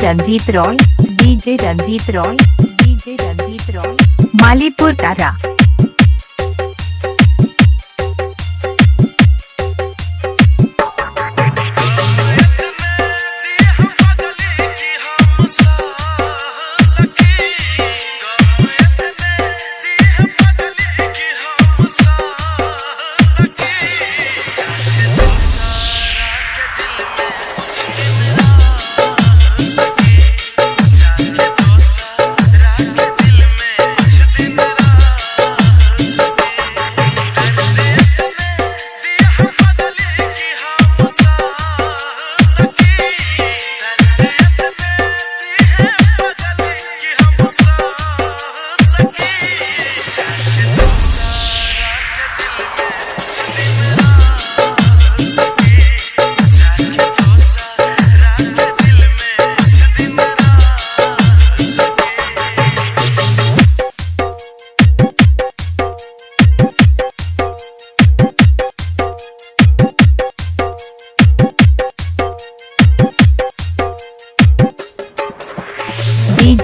Ranjit Roy, DJ Ranjit Roy, DJ Ranjit Roy, Malipur Tara.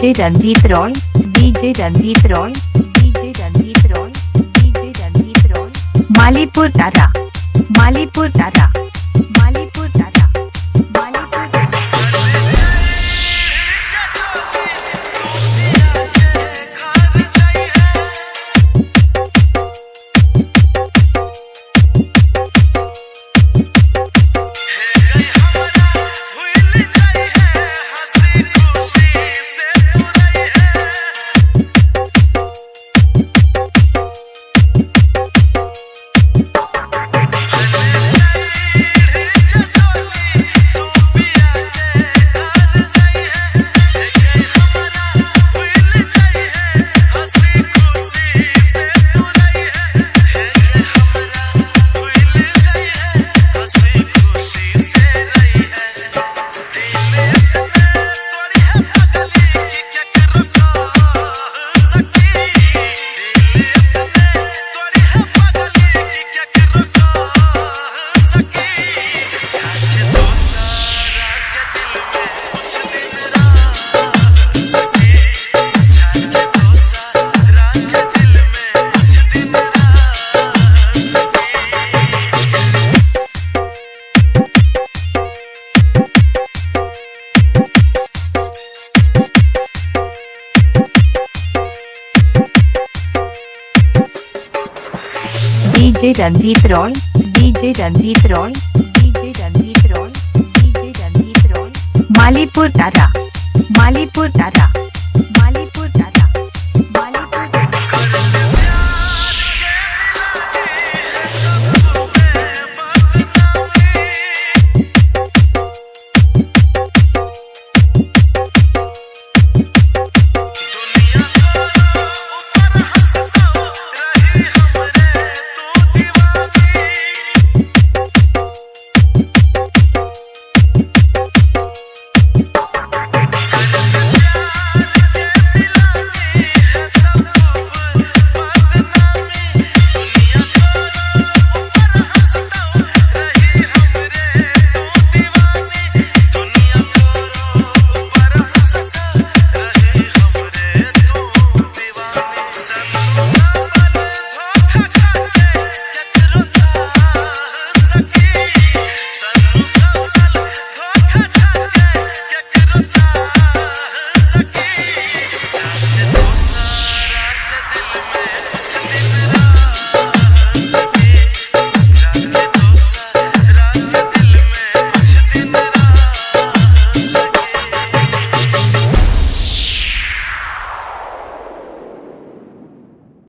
DJ Ranjit Roy, DJ Ranjit Roy, DJ Ranjit Roy, DJ Ranjit Roy, Malipur Tara, Malipur Tara, Malipur Tara, Malipur Tara. DJ Ranjit Roy, DJ Ranjit Roy, DJ Ranjit Roy, DJ Ranjit Roy, Malipur Tara, Malipur Tara, Malipur Tara, Malipur Tara.